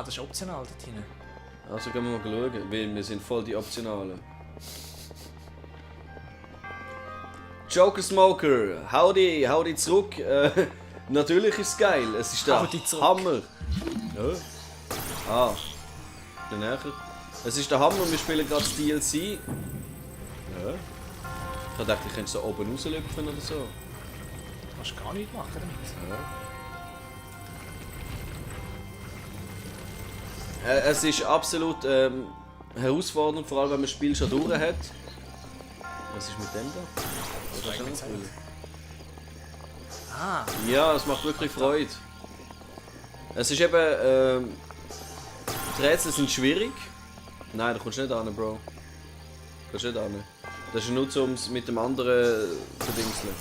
das ist optional dort hinten. Also gehen wir mal schauen, weil wir sind voll die Optionalen. Joker Smoker, howdy zurück. Natürlich ist es geil, es ist der Hammer. Ja. Ah, bin näher. Es ist der Hammer, wir spielen gerade das DLC. Ja. Ich dachte, ich könnte so oben rauslüpfen oder so. Du kannst gar nichts machen damit. Ja. Es ist absolut herausfordernd, vor allem wenn man das Spiel schon durch hat. Was ist mit dem da? Das ist schon cool. Ah. Ja, es macht wirklich Freude. Es ist eben... die Rätsel sind schwierig. Nein, da kommst du nicht an, Bro. Du kommst nicht an. Das ist nur um es mit dem anderen verdingseln.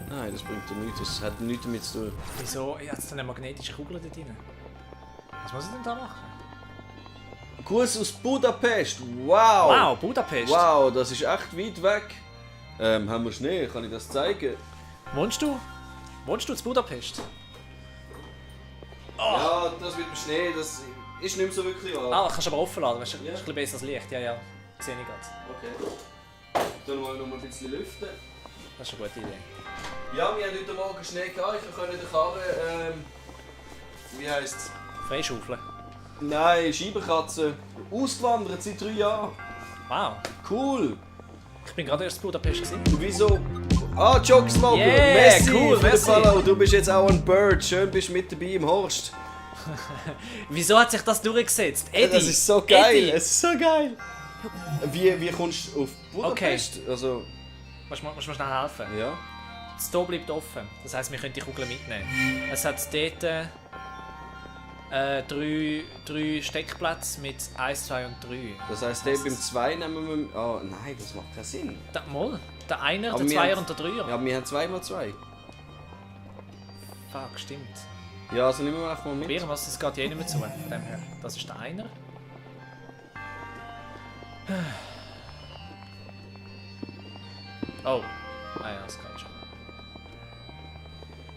Nein, das bringt dir nichts. Das hat nichts damit zu tun. Wieso? Ich habe jetzt eine magnetische Kugel dort drin. Was muss ich denn da machen? Gruß aus Budapest! Wow! Wow, Budapest! Wow, das ist echt weit weg. Haben wir Schnee? Kann ich das zeigen? Wohnst du? Wohnst du in Budapest? Oh. Ja, das mit dem Schnee, das ist nicht mehr so wirklich wahr. Ah, kannst du aber offen lassen, das ist ein bisschen besseres Licht. Ja, ja, sehe ich gerade. Okay. Dann wollen wir noch ein bisschen lüften. Das ist eine gute Idee. Ja, wir haben heute Morgen Schnee gehabt. Ich konnte den Karren, wie heisst es? Freischaufeln. Nein, Scheibenkatze. Ausgewandert seit 3 Jahren. Wow. Cool. Ich bin gerade erst in Budapest gewesen. Wieso? Ah, Joke Smoker. Yeah, Messi cool, für den Messi. Follow. Du bist jetzt auch ein Bird. Schön bist du mit dabei im Horst. Wieso hat sich das durchgesetzt? Eddie! Das ist so geil. Eddie. Es ist so geil. Wie kommst du auf Budapest? Okay. Also, Musst du mir schnell helfen? ja. Das Tor bleibt offen. Das heisst, wir können die Kugel mitnehmen. Es hat dort 3 Steckplätze mit 1, 2 und 3. Das heisst, der beim 2 nehmen wir... Oh nein, das macht keinen Sinn. Mal, der Einer, Aber der wir Zweier haben- und der Dreier. Ja, wir haben 2x2. Fuck, stimmt. Ja, also nehmen wir einfach mal mit. Probieren wir es, das geht jedem zu. Von dem her. Das ist der Einer. Oh. Ah ja, das geht schon.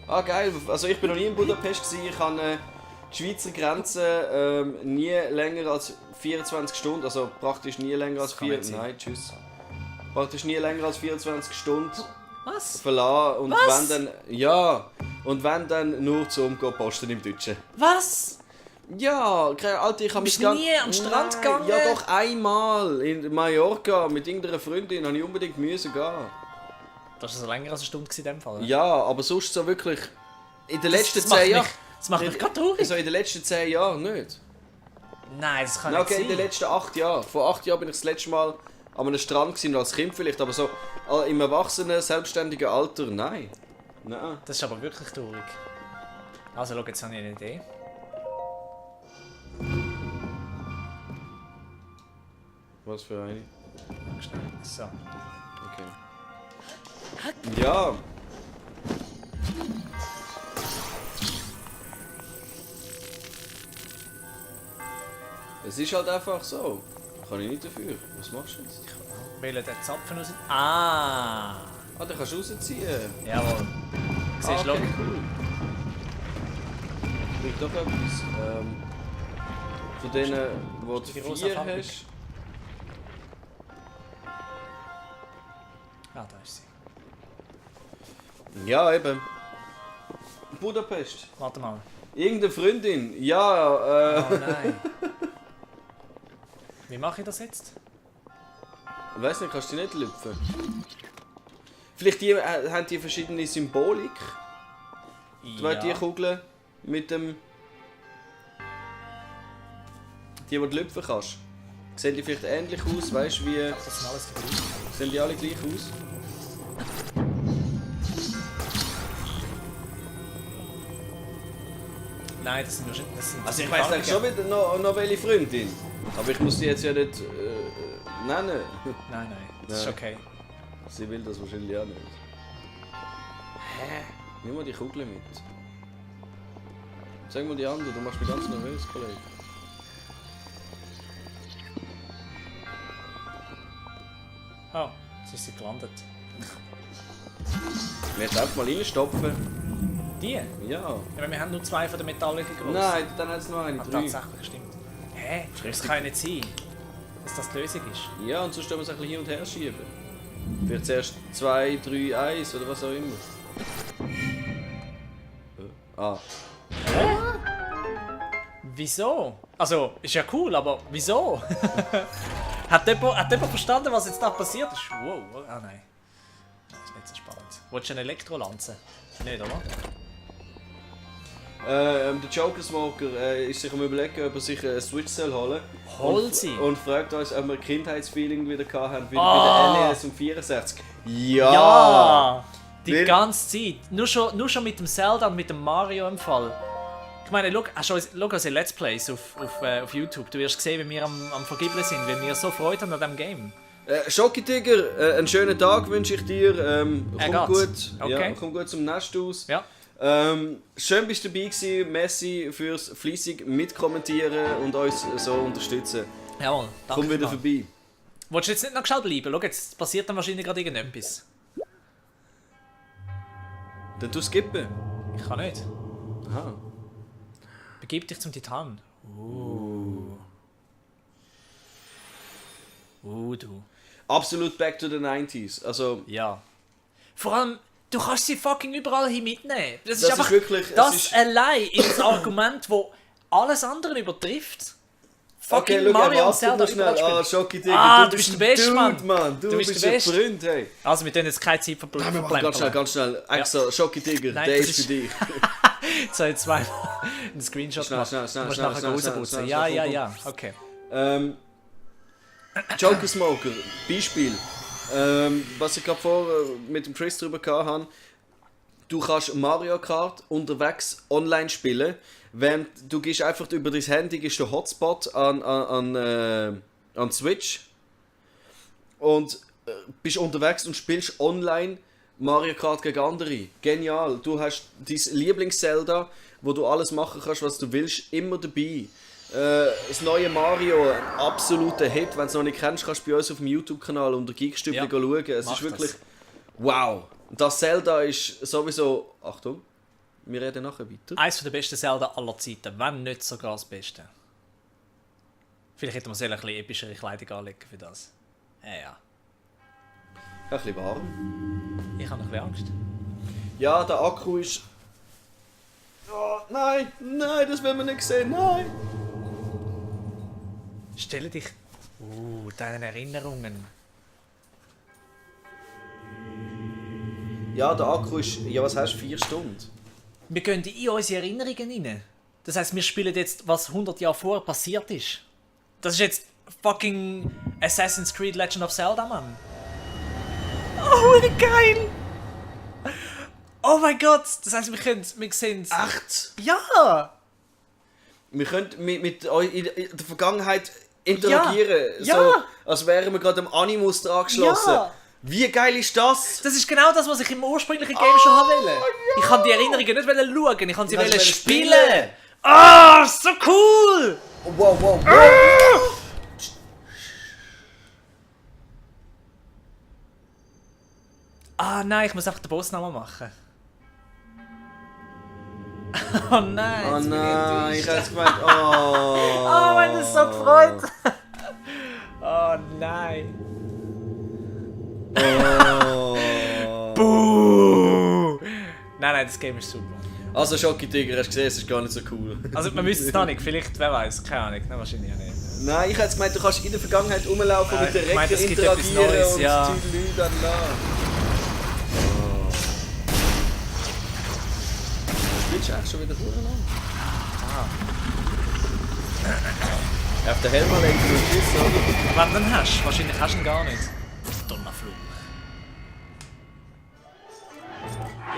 Ah geil, also ich bin noch nie in Budapest gewesen. Ich habe die Schweizer Grenze nie länger als 24 Stunden, also praktisch nie länger als Das kann 4... nicht sein. Nein, tschüss. Praktisch nie länger als 24 Stunden Was? verlassen und Was? wenn dann... Ja, und wenn dann nur zum Posten im Deutschen. Was? Ja, Alter, ich habe Bist mich du nie am Strand gegangen? Ja doch, einmal in Mallorca mit irgendeiner Freundin habe ich unbedingt müssen gehen. Das war länger als eine Stunde in dem Fall. oder? Ja, aber sonst so wirklich... In den letzten Das macht 10 Jahren... Das macht mich gerade traurig. Also in den letzten 10 Jahren nicht. Nein, das kann Na, nicht okay, in den sein. letzten 8 Jahren. Vor 8 Jahren bin ich das letzte Mal an einem Strand gewesen, als Kind vielleicht, aber so im erwachsenen, selbstständigen Alter, nein. Nein. Das ist aber wirklich traurig. Also, schau, jetzt habe ich eine Idee. Was für eine? Schnell. So. Okay. Ja. Es ist halt einfach so. Kann ich nicht dafür. Was machst du jetzt? Wähle den Zapfen raus. Ah! Ah, den kannst du rausziehen. Jawohl. Siehst du, okay, schau. cool. Ich doch etwas. Von denen, wo du Die rosa 4 Fabrik. hast. Ah, da ist sie. Ja, eben. Budapest. Warte mal. Irgendeine Freundin. Ja, Oh nein. Wie mache ich das jetzt? Ich weiss nicht, kannst du die nicht lüpfen? Vielleicht haben die verschiedene Symbolik. Die Kugeln mit dem... Die du lüpfen kannst. Sehen die vielleicht ähnlich aus, weißt du, wie... Das sind alles die gleichen. Sehen die alle gleich aus? Nein, das sind nur... Das sind Also ich weiss eigentlich schon wieder noch welche Freundin. Aber ich muss die jetzt ja nicht nennen. Nein, nein. Das ist Nein. okay. Sie will das wahrscheinlich auch nicht. Hä? Nimm mal die Kugel mit. Sag mal die andere, du machst mich ganz nervös, Kollege. Oh, jetzt ist sie gelandet. Wir jetzt einfach mal reinstopfen. Die? Ja. Ja. Aber wir haben nur 2 von den Metallica groß. Nein, dann hat es noch eine, 3. Tatsächlich, stimmt. Hä? Das kann ja nicht sein, dass das die Lösung ist. Ja, und sonst können wir es ein bisschen hin und her schieben. Vielleicht zuerst 2, 3, 1 oder was auch immer. Ah. Wieso? Also, ist ja cool, aber wieso? Hat jemand verstanden, was jetzt da passiert ist? Wow, ah nein. Das ist nicht so spannend. Wolltest du eine Elektrolanze? Nicht, oder? Der Joker Smoker ist sich am Überlegen, ob er sich eine Switch soll holen Hol sie! und fragt uns, ob wir ein Kindheitsfeeling wieder hatten, wie bei der NES um 64. Ja! Ja! Die ganze Zeit. Nur schon mit dem Zelda und mit dem Mario im Fall. Ich meine, schau unsere Let's Plays auf YouTube. Du wirst sehen, wie wir am Vergibeln sind, weil wir so Freude haben an diesem Game. Schoki Tiger, einen schönen Tag wünsche ich dir. Komm gut, okay. ja, komm gut zum Nest aus. Ja. Schön bist du dabei gewesen. Merci fürs fleissig mitkommentieren und uns so unterstützen. Jawohl, danke. Komm wieder vorbei. Willst du jetzt nicht noch schnell bleiben? Schau, jetzt passiert dann wahrscheinlich gerade irgendetwas. Dann tu skippen. Ich kann nicht. Aha. Begib dich zum Titan. Du. Absolut back to the 90s. Also, Ja. Vor allem, du kannst sie fucking überall hin mitnehmen. Das Das einfach, ist wirklich- das es ist- allein ist ein Argument, das alles andere übertrifft. okay, Fucking schau, Mario und warte Zelda noch schnell. überall Ah, spielen. Schoki Tiger, Du bist der Beste, Dude, Mann. Du Du bist bist der ein Beste. Freund, hey. Also, wir tun jetzt keine Zeit Nein, wir machen ganz schnell. Extra, Schoki Tiger, Nein, der das ist ist- für dich. Jetzt soll ich zweimal einen Screenshot Schnell, machen. schnell, Du musst schnell, nachher schnell, rausputzen. schnell, Ja, schnell, ja, komm, ja. Okay. Joker Smoker, Beispiel. Was ich gerade vor mit dem Chris drüber hatte. Du kannst Mario Kart unterwegs online spielen. Wenn du gehst einfach über dein Handy, gehst du Hotspot an Switch und bist unterwegs und spielst online Mario Kart gegen andere. Genial. Du hast dein Lieblings-Zelda, wo du alles machen kannst, was du willst, immer dabei. Das neue Mario, ein absoluter Hit. Wenn du es noch nicht kennst, kannst du bei uns auf dem YouTube-Kanal unter Geekstübli Ja, schauen. Es mach ist wirklich das. wow. Und das Zelda ist sowieso... Achtung, wir reden nachher weiter. Eines der besten Zelda aller Zeiten, wenn nicht sogar das Beste. Vielleicht hätte man sich ein bisschen epischere Kleidung anlegen für das. Ja. Ein bisschen warm. Ich habe noch ein bisschen Angst. Ja, der Akku ist... Oh, nein, das will man nicht sehen, nein. Stelle dich... deine Erinnerungen. Ja, der Akku ist... Ja, was hast du? 4 Stunden? Wir gehen in unsere Erinnerungen rein. Das heisst, wir spielen jetzt, was 100 Jahre vorher passiert ist. Das ist jetzt fucking Assassin's Creed Legend of Zelda, Mann. Oh, wie geil! Oh mein Gott! Das heisst, wir sehen es. Echt? Ja! Wir können mit euch in der Vergangenheit interagieren. Ja. So, als wären wir gerade am Animus dran geschlossen. Ja. Wie geil ist das? Das ist genau das, was ich im ursprünglichen Game schon wollte. Ich kann die Erinnerungen nicht schauen, ich kann sie hast spielen. Ah, so cool! Wow. Ah nein, ich muss einfach den Boss nochmal machen. Oh nein! Oh jetzt bin nein, ich enttäuscht. hätte es gemeint. Oh. Oh, wenn das so gefreut! Oh nein! Oh. Buh! Nein, das Game ist super. Also Schoki Tiger, hast du gesehen, es ist gar nicht so cool. Also man wüsste es noch nicht, vielleicht, wer weiß, keine Ahnung, nein, wahrscheinlich auch nicht. Nein, ich hätte gemeint, du kannst in der Vergangenheit rumlaufen und mit der ich meine, Recke es gibt etwas interagieren Neues, und ja. Tüdelü, dann la. Spielst du eigentlich schon wieder lang? Auf den Helm lenken und schießen, oder? Wenn du ihn hast, wahrscheinlich hast du ihn gar nicht. Donnerfluch.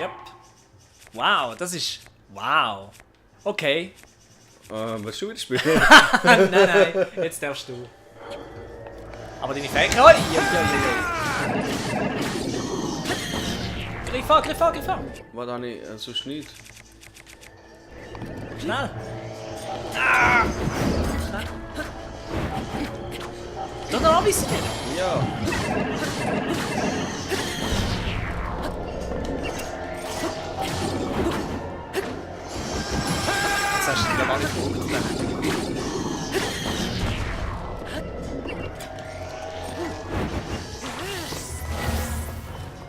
Yep. Wow, das ist... Wow. Okay. Willst du wieder spielen? Nein, jetzt darfst du. Aber deine Fähigkeit... Griff an! Was habe ich sonst nicht? Schnell! Schnell! Du noch anvisieren! Ja. alle Punkte.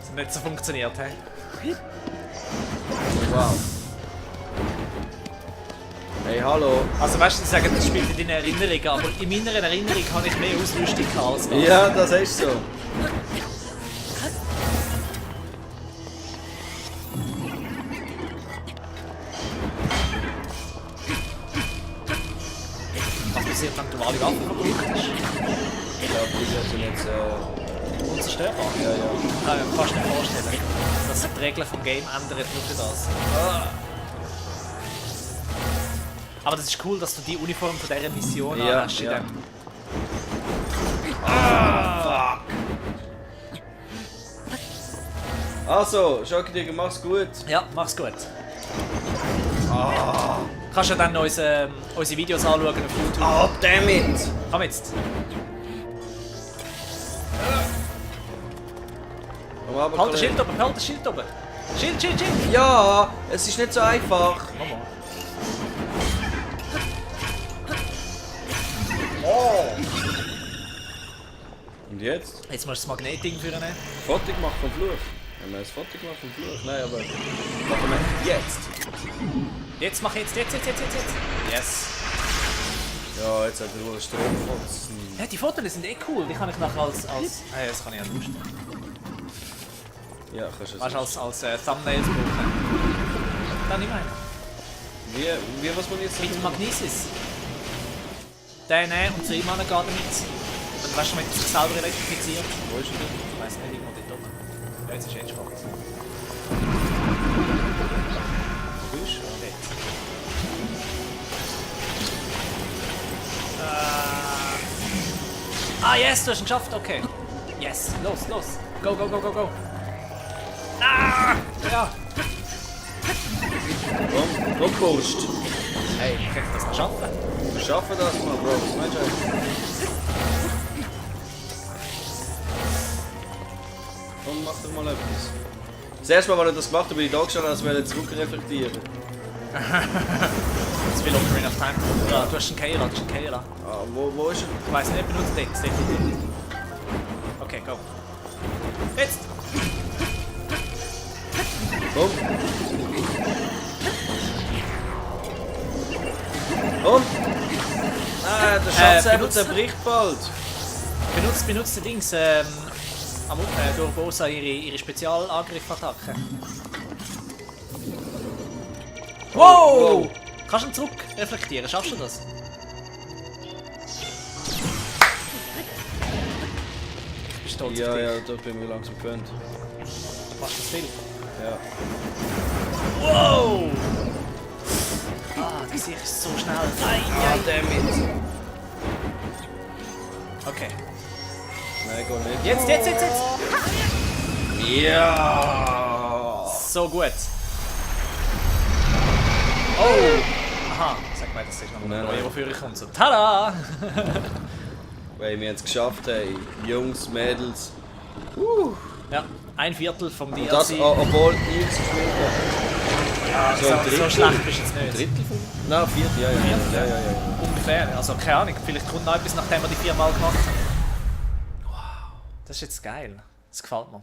Das hat nicht so funktioniert, hä? Wow. Hey, hallo. Also weißt du, sie sagen, das spielt in deiner Erinnerung, aber in meiner Erinnerung habe ich mehr Ausrüstung als das. Ja, das ist so. Was passiert, wenn du alle Waffen verbraucht hast? Ich glaube, die sind jetzt Unzerstörbar? ja, ja. Kann ich mir fast nicht vorstellen, dass sich die Regeln vom Game ändern nur für das. Aber das ist cool, dass du die Uniform von dieser Mission Ja, hast. ja. In dem. Also, Schokidigger, mach's gut. Ja, mach's gut. Kannst du dann unsere Videos anschauen auf YouTube? Oh, dammit! Komm jetzt. Halt das Schild oben, halt das Schild oben. Schild, Schild, Schild! Ja, es ist nicht so einfach. Nochmal. Und jetzt? Jetzt musst du das Magnetding führen. Foto gemacht vom Fluch. Haben wir ein Foto gemacht vom Fluch? Nein, aber... Machen wir jetzt. Jetzt mach jetzt. Yes. Ja, jetzt hat er nur Stromfotzen. Ja, die Fotos sind eh cool. Die kann ich nachher als hey, das kann ich ja nicht. Ja, kannst du Weißt es. du, als Thumbnails brauchen. Dann nicht meine. Wie, was man jetzt Mit Magnesis. Den nehmen und zu ihm gehen damit. Dann weißt du, mit sich selber elektrifiziert. Wo ist er? Ich weiss nicht, irgendwo dort oben. Ja, jetzt ist entspannt. Wo bist du? Dort. Ah, yes, du hast ihn geschafft, okay. Yes, los. Go. Ah! Ja! Komm, Burst. Hey, ich kann das noch schaffen. Wir schaffen das mal, Bro. Was meinst du eigentlich? Komm, mach doch mal etwas. Das erste Mal, als ich das gemacht habe, bin ich da gestanden, als wir zurückreflektieren. Das will Ocarina of Time. Ja, du hast einen Keiler, Ah, wo ist er? Ich weiss nicht, benutze den. Okay, go. Jetzt! Komm. Komm. Ah, der Schatzsäbel benutzt- zerbricht bald. Benutzt die Dings, durch Bosa ihre Spezialangriff-Attacke. Wow! Kannst du ihn zurück reflektieren? Schaffst du das? Bist du stolz auf dich? Ja, da bin ich langsam gewöhnt. Machst du das viel? Ja. Wow! Ah, das sehe ich so schnell. Ah, dammit. Okay. Nein, gar nicht. Jetzt! Ja! So gut. Oh! Aha, sag mal, das ist noch ein Nein, neuer, nein. wofür ich komme. So, tada! Weil wir es geschafft haben. Jungs, Mädels. Ja, ein Viertel vom DLC. Und das, obwohl ich es gespielt habe. so, ein Drittel. so schlecht bist du jetzt nicht. Drittel von? Nein, Viertel, ja. Viertel? Ja. Ungefähr. Also keine Ahnung, vielleicht kommt noch etwas, nachdem wir die 4 Mal gemacht haben. Wow, das ist jetzt geil. Das gefällt mir.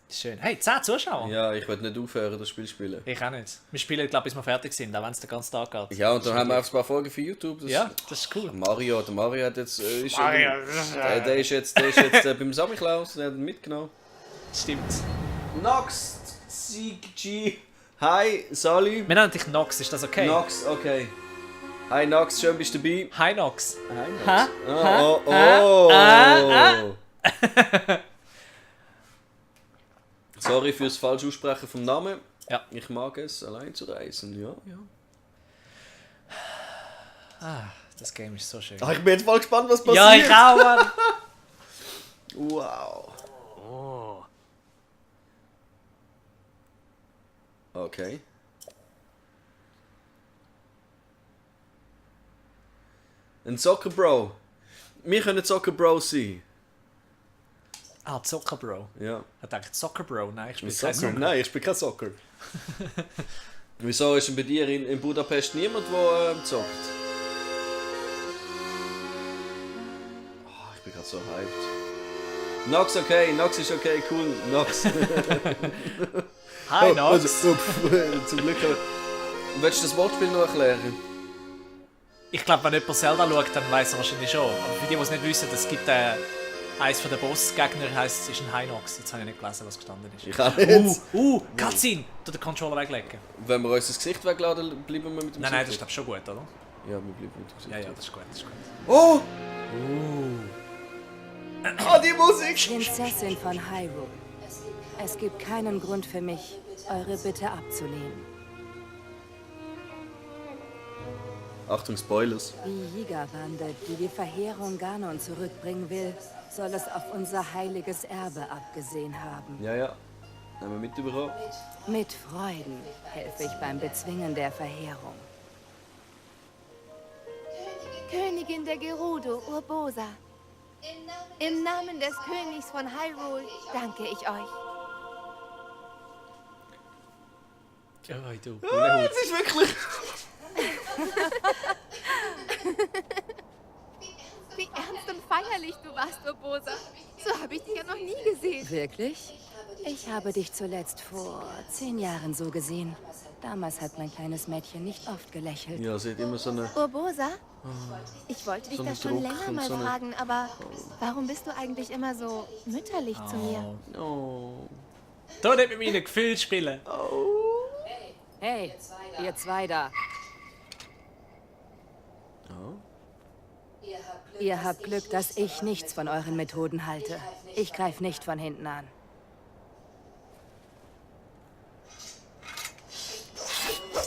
Das ist schön. Hey, 10 Zuschauer? Ja, ich will nicht aufhören, das Spiel zu spielen. Ich auch nicht. Wir spielen, glaube ich, bis wir fertig sind, auch wenn es den ganzen Tag geht. Ja, und dann haben wir auch ein paar Folgen für YouTube. Das Ja, das ist cool. Der Mario hat jetzt... ist Mario, der ist jetzt beim Samichlaus, der hat ihn mitgenommen. Stimmt. Nox CG. Hi, Sally. Wir nennen dich Nox, ist das okay? Nox, okay. Hi Nox, schön bist du dabei. Hi Nox. Hi Nox. Oh. Sorry fürs falsche Aussprechen vom Namen. Ja. Ich mag es, allein zu reisen. Ja. Das Game ist so schön. Ach, ich bin jetzt voll gespannt, was passiert. Ja, ich auch, Mann. Wow. Oh. Okay. Ein Soccer Bro. Wir können Soccer Bros sein. Ah, Soccer Bro. Ja. Ich dachte Soccer Bro. Nein, ich spiele Soccer? kein Soccer. Nein, ich spiele kein Soccer. Wieso ist denn bei dir in Budapest niemand, der zockt? Oh, ich bin gerade so hyped. Nox okay, Nox ist okay, cool, Nox. Hi Nox! Also, zum Glück. Willst du das Wortspiel noch erklären? Ich glaube, wenn jemand Zelda schaut, dann weiß er wahrscheinlich schon. Aber für die, die es nicht wissen, es gibt eins von den Bossgegner, heisst, es ist ein Hinox. Jetzt habe ich nicht gelesen, was gestanden ist. Ich kann nicht. Cutscene! Du den Controller weglegen. Wenn wir uns das Gesicht wegladen, bleiben wir mit dem Nein, das ist glaube ich schon gut, oder? Ja, wir bleiben mit dem Gesicht. Ja, das ist gut, das ist gut. Oh! Die Musik! Prinzessin von Hyrule. Es gibt keinen Grund für mich, eure Bitte abzulehnen. Achtung, Spoilers. Die Jägerbande, die die Verheerung Ganon zurückbringen will, soll es auf unser heiliges Erbe abgesehen haben. Ja. Haben wir mitbekommen? Mit Freuden helfe ich beim Bezwingen der Verheerung. Königin der Gerudo, Urbosa. Im Namen des Königs von Hyrule danke ich euch. Oh, du. Das ist wirklich... Wie ernst und feierlich du warst, Urbosa. So habe ich dich ja noch nie gesehen. Wirklich? Ich habe dich zuletzt vor 10 Jahren so gesehen. Damals hat mein kleines Mädchen nicht oft gelächelt. Ja, sie hat immer so eine... Urbosa? Ich wollte dich So ein das schon Druck länger und mal so eine- fragen, aber warum bist du eigentlich immer so mütterlich zu mir? Oh. Da nicht mit meinen Gefühlen spielen. Hey, ihr zwei da. Ihr habt Glück, dass ich nichts von euren Methoden halte. Ich greife nicht von hinten an.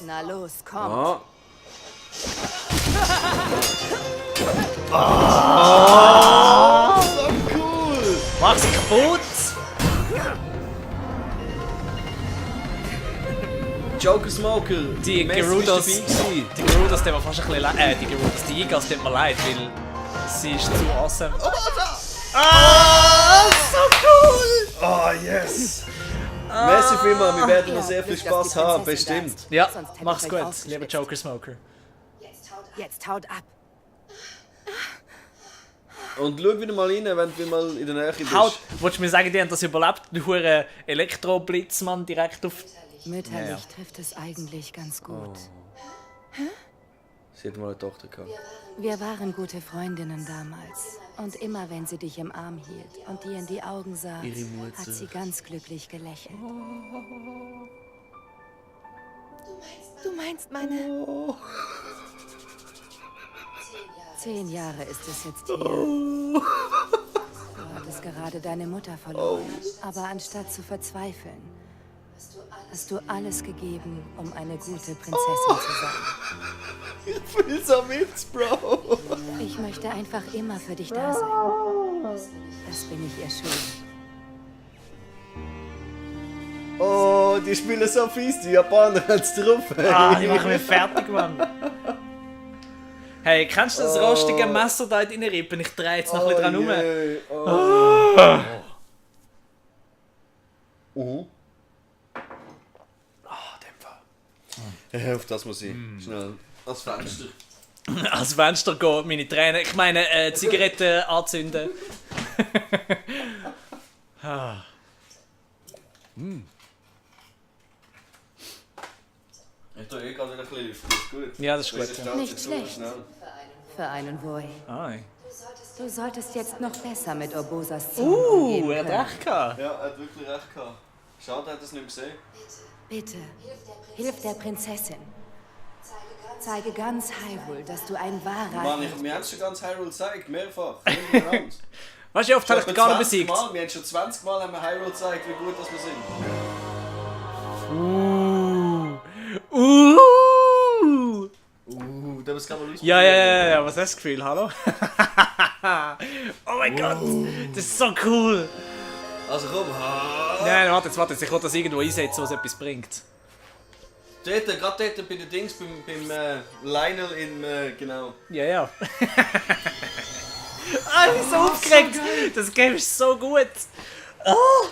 Na los, kommt. So cool! Mach sie kaputt! Joker Smoker! Die Messi Gerudos, ist dabei gewesen. die Gerudos, tut mir fast ein bisschen leid. Die Gerudos, die Jägers tut mir leid, weil sie ist zu awesome. So cool! Oh, yes! Merci vielmals, wir werden noch sehr viel Glück, dass die Spaß haben, Prinzessin bestimmt. da ist. Ja, Sonst hätte ich mach's euch gut, ausgeschlitzt. lieber Joker Smoker. Jetzt haut ab. Und schau wieder mal rein, wenn du mal in der Nähe bist. Haut, wolltest du mir sagen, die haben das überlebt? Du hure Elektroblitzmann direkt auf... Mütterlich Ja. trifft es eigentlich ganz gut. Sie hat mal eine Tochter gehabt. Wir waren gute Freundinnen damals. Und immer wenn sie dich im Arm hielt und dir in die Augen sah, Ihre Mutter. hat sie ganz glücklich gelächelt. Du meinst meine... 10 Jahre ist es jetzt hier. Du hattest gerade deine Mutter verloren. Aber anstatt zu verzweifeln, hast du alles gegeben, um eine gute Prinzessin zu sein. Ich fühl so mit, Bro! Ich möchte einfach immer für dich da sein. Das bin ich ihr schuldig. Oh, die spielen so fies, die Japaner haben's drauf. Die machen mich fertig, Mann. Hey, kennst du das rostige Messer da in den Rippen? Ich drehe jetzt noch ein bisschen dran rum. je. Oh. Auf das muss ich. Schnell. Als Fenster. Als Fenster gehen, meine Tränen. Ich meine, Zigaretten anzünden. Ich tue eh gerade wieder ein bisschen lüften. Ist gut. Ja, das ist gut. Ja. Nicht schlecht. Für einen Boy. Ah. Du solltest jetzt noch besser mit Urbosas Zorn umgehen Er hat können. recht gehabt. Ja, er hat wirklich recht gehabt. Schade, er hat es nicht gesehen. Bitte, hilf der Prinzessin. Zeige ganz Hyrule, dass du ein wahrer Mann, Held wir haben es schon ganz Hyrule gezeigt, mehrfach. Hintereinander. Weißt du, wie oft habe ich den gar nicht 20 besiegt? Mal, wir haben schon 20 Mal haben wir Hyrule gezeigt, wie gut das wir sind. Das kann man lustig. Ja, was ist das Gefühl, hallo? Oh mein Gott, das ist so cool. Also komm. Nein, warte jetzt, ich will das irgendwo einsetzen, was etwas bringt. Gerade dort bei den Dings, beim Lionel in, genau. Ja. Ah, ich bin so aufgeregt. Das Game ist so gut. Oh.